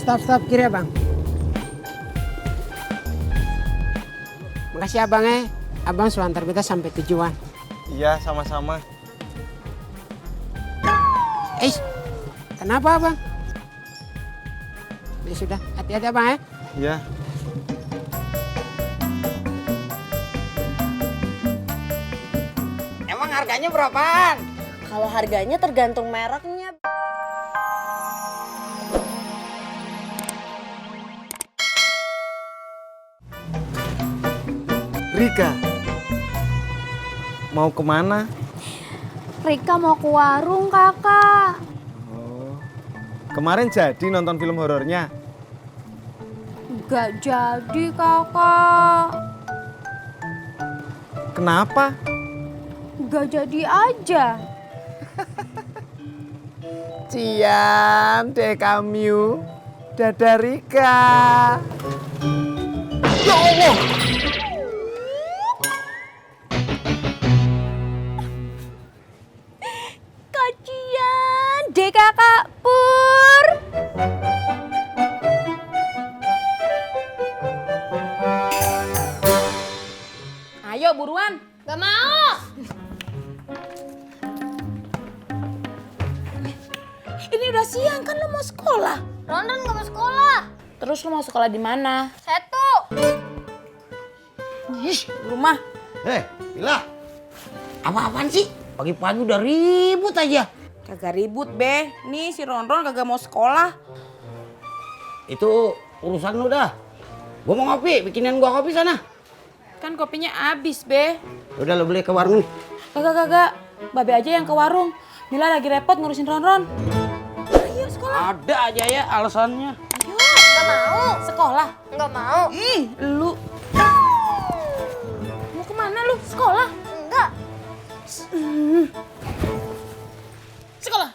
Stop kiri abang. Makasih abang Abang sudah antar kita sampai tujuan. Iya, sama-sama. Kenapa abang? Ya sudah, hati-hati abang Iya. Emang harganya berapaan? Kalau harganya tergantung mereknya. Rika, mau kemana? Rika mau ke warung, kakak. Oh, kemarin jadi nonton film horornya? Gak jadi, kakak. Kenapa? Gak jadi aja. Cian, deh kamu. Dadah Rika. Ya Allah! Kacian deh, kakak Pur. Ayo buruan. Gak mau. Ini udah siang kan lo mau sekolah. Ronron gak mau sekolah. Terus lo mau sekolah di mana? Setu. Rumah. Bila. Apa-apaan sih? Pagi-pagi udah ribut aja. Kagak ribut, Be. Nih si Ronron kagak mau sekolah. Itu urusan lu dah. Gua mau ngopi, bikinin gua kopi sana. Kan kopinya habis, Be. Udah lo beli ke warung. Kagak. Babe aja yang ke warung. Mila lagi repot ngurusin Ronron. Ayo sekolah. Ada aja ya alasannya. Ayo. Gak mau. Sekolah. Gak mau. Ih, lu. Mau kemana lu? Sekolah? Enggak. Sekolah.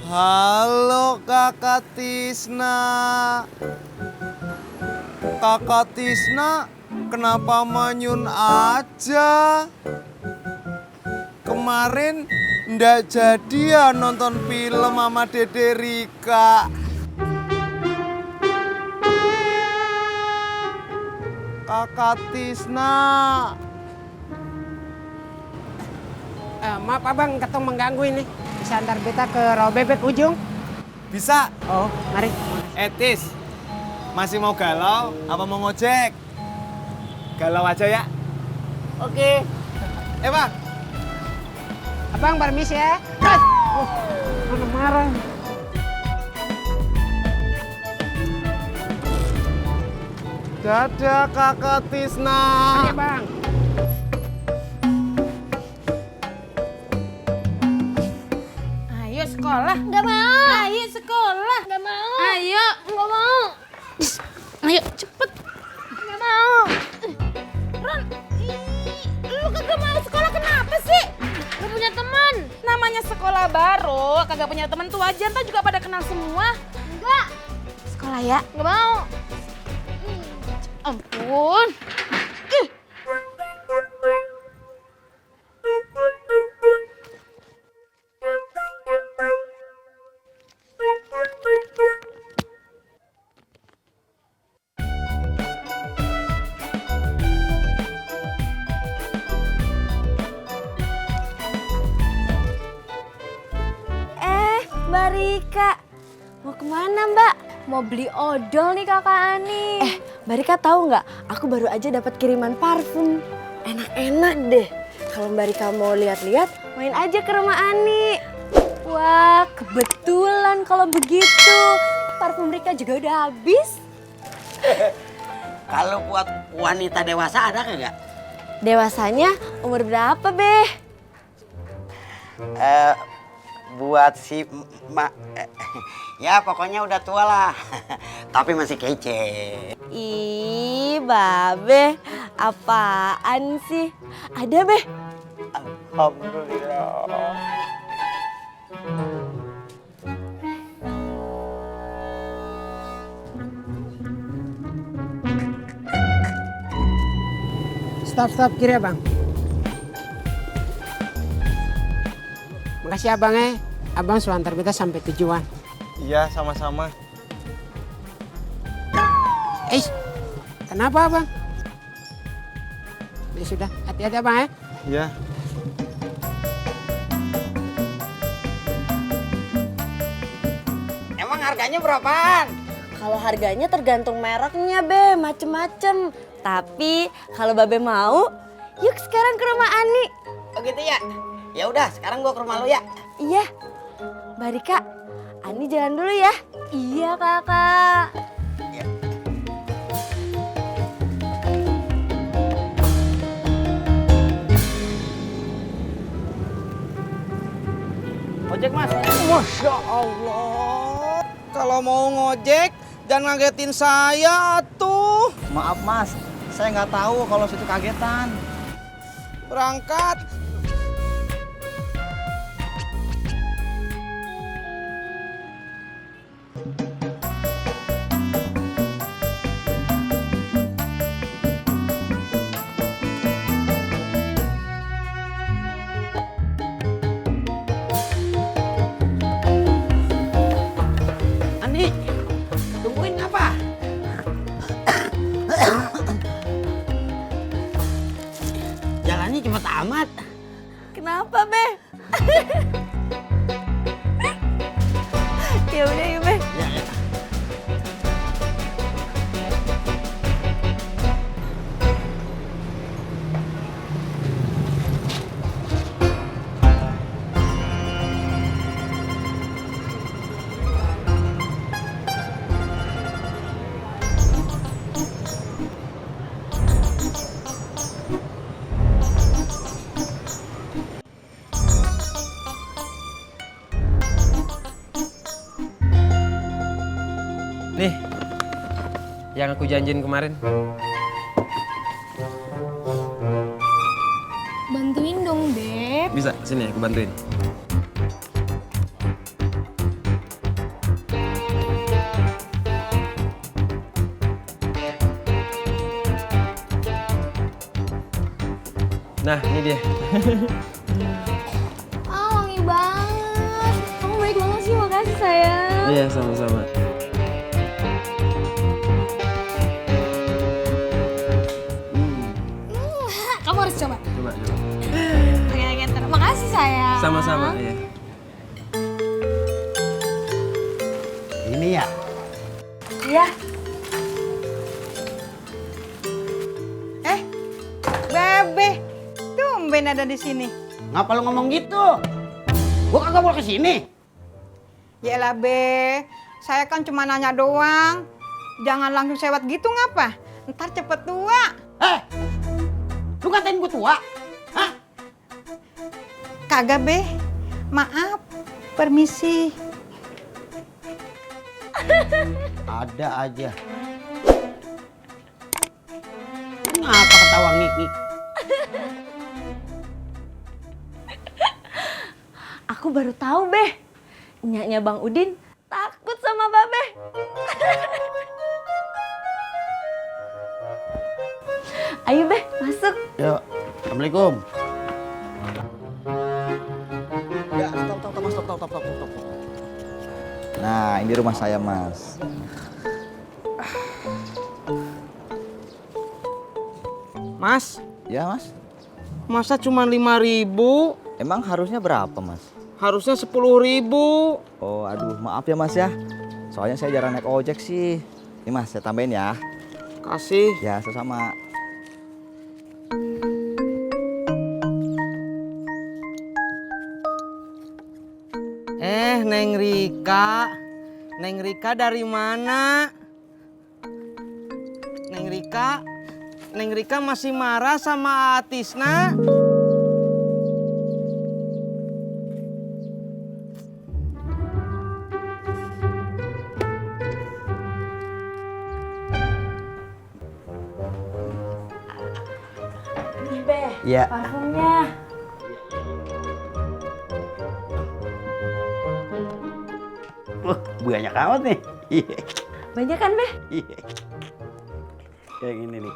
Halo Kakak Tisna. Kakak Tisna, kenapa manyun aja? Kemarin ndak jadi ya nonton film sama Dede Rika. Kakak Tisna. Maaf abang, ketong mengganggu ini. Bisa antar beta ke rawa bebek ujung? Bisa? Oh, mari. Etis, masih mau galau apa mau ngojek? Galau aja ya. Oke. Bang. Abang permisi ya. Mana marah. Dadah Kakak Tisna. Oke bang. Ayo sekolah. Gak mau. Ayo sekolah. Gak mau. Ayo. Gak mau. Ayo cepet. Gak mau. Ron, lu kagak mau sekolah kenapa sih? Gak punya teman. Namanya sekolah baru, kagak punya temen tuh aja, ntar juga pada kenal semua. Enggak. Sekolah ya? Gak mau. Ampun. Mbak Rika. Mau kemana Mbak? Mau beli odol nih kakak Ani. Mbak Rika tahu nggak? Aku baru aja dapat kiriman parfum. Enak-enak deh. Kalau Mbak Rika mau lihat-lihat, main aja ke rumah Ani. Wah, kebetulan kalau begitu. Parfum Rika juga udah habis. Kalau buat wanita dewasa ada kagak? Dewasanya umur berapa, Beh? Buat si ya pokoknya udah tua lah. Tapi masih kece. Ih, Babe, apaan sih? Ada, Beh. Alhamdulillah. Stop kiri ya bang. Makasih abang abang sudah antar kita sampai tujuan. Iya, sama-sama. Kenapa abang? Ya sudah, hati-hati abang ya. Iya. Emang harganya berapaan? Kalau harganya tergantung mereknya, Be, macem-macem. Tapi kalau Babe mau, yuk sekarang ke rumah Ani. Oh gitu ya? Ya udah, sekarang gua ke rumah lu ya. Iya. Mbak Rika, Ani jalan dulu ya. Iya, Kakak. Ojek Mas. Masya Allah. Kalau mau ngojek, jangan ngagetin saya tuh. Maaf mas, saya nggak tahu kalau situ kagetan. Berangkat. Ani, tungguin apa? Jalannya cepet amat. Kenapa, Be? Ya udah ya, Be. Nih, yang aku janjiin kemarin. Bantuin dong, Beb. Bisa, sini aku bantuin. Nah, ini dia. Ah, wangi banget. Kamu baik banget sih, makasih sayang. Iya, sama-sama. Kamu harus coba. Coba. Oke, makasih sayang. Sama-sama, iya. Ini ya? Iya. Bebe, tumben ada di sini. Ngapa lu ngomong gitu? Gua kagak boleh kesini. Yaelah, Be. Saya kan cuma nanya doang. Jangan langsung sewot gitu ngapa? Ntar cepet tua. Lu katain gua tua? Hah? Kagak, Be. Maaf. Permisi. Ada aja. Ngapa ketawa ngik-ngik? Aku baru tahu, Be. Nyaknya Bang Udin takut sama Babe. Ayo, Be, masuk. Yuk. Assalamualaikum. Ya, stop. Nah, ini rumah saya mas. Mas, Ya mas, masa cuma 5.000? emang harusnya berapa mas? Harusnya 10.000. Oh aduh maaf ya mas ya. Soalnya saya jarang naik ojek sih. Ini mas saya tambahin ya. Kasih. Ya sama-sama. Neng Rika. Neng Rika dari mana? Neng Rika. Neng Rika masih marah sama Atisna? Nih, Be, Iya. parfumnya. Wah, banyak amat nih. Banyak kan, Beh? Kayak gini nih.